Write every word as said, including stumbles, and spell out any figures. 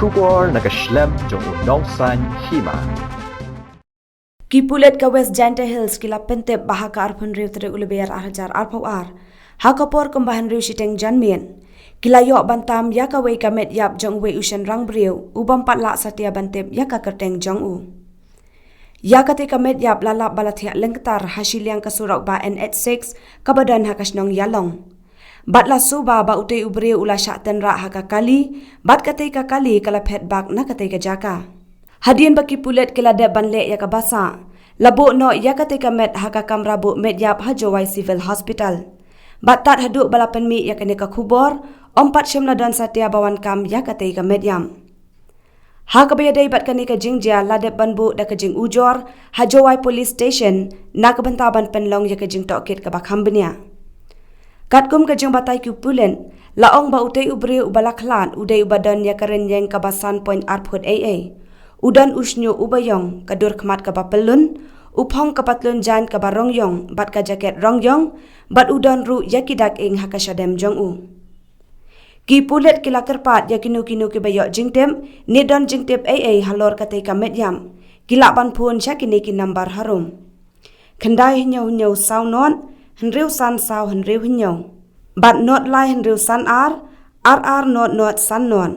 Khubor na ka shlem jong u nongsan hima. Ki pulit ka West Jaintia Hills ki la pyntip ba ha ka arphew hynriew tarik u Lber ar hajar arphew ar, ha ka por kumba hynriew shiteng janmiet, ki la ïoh ban tam ïa kawei ka met ïap jong uwei u shynrang briew u bym pat lah satia ban tip ïa ka kyrteng jong u. Ïa katei ka met ïap la lap ba la thiah lyngktar ha shiliang ka surok bah N H six kaba don ha ka shnong Ïalong. Bad la suba ba utei u briew u la shah tynrah ha ka kali, bad katei ka kali ka la phet bak na katei ka jaka. Hadien ba ki pulit ki la dep ban leh ïa ka basa, la buh noh ïa katei ka met ha ka kamra buh met ïap ha Jowai Civil Hospital. Bad tad haduh ba la pynmih ïa kane ka khubor, ym pat shym la don satia ba wan kam ïa katei ka met ïap. Ha kaba ïadei bad kane ka jingjia la dep ban buh da ka jingujor ha Jowai Police Station na ka bynta ban pynlong ïa ka jingtohkit kaba kham bniah. Katkum ka jingbatai ki pulit, la ong ba utei u briew uba la khlad u dei uba don ïa ka rynïeng kaba san point ar phut ei ei. U don u shñiuh uba ïong, ka dur khmat kaba pyllun, u phong ka patlun jaiñ kaba rong ïong bad ka jaket rong ïong, bad u don ruh ïa ki dak ing ha ka shadem jong u. Ki pulit ki la kyrpad ïa kino kino kiba ïoh jingtip ne don jingtip ei ei halor katei ka met ïap, ki lah ban phone sha kine ki nambar harum: khyndai hynñiew hynñiew saw nod, hynriew san saw hynriew hynñiew, bad nod lai hynriew san ar, ar ar nod nod san nod.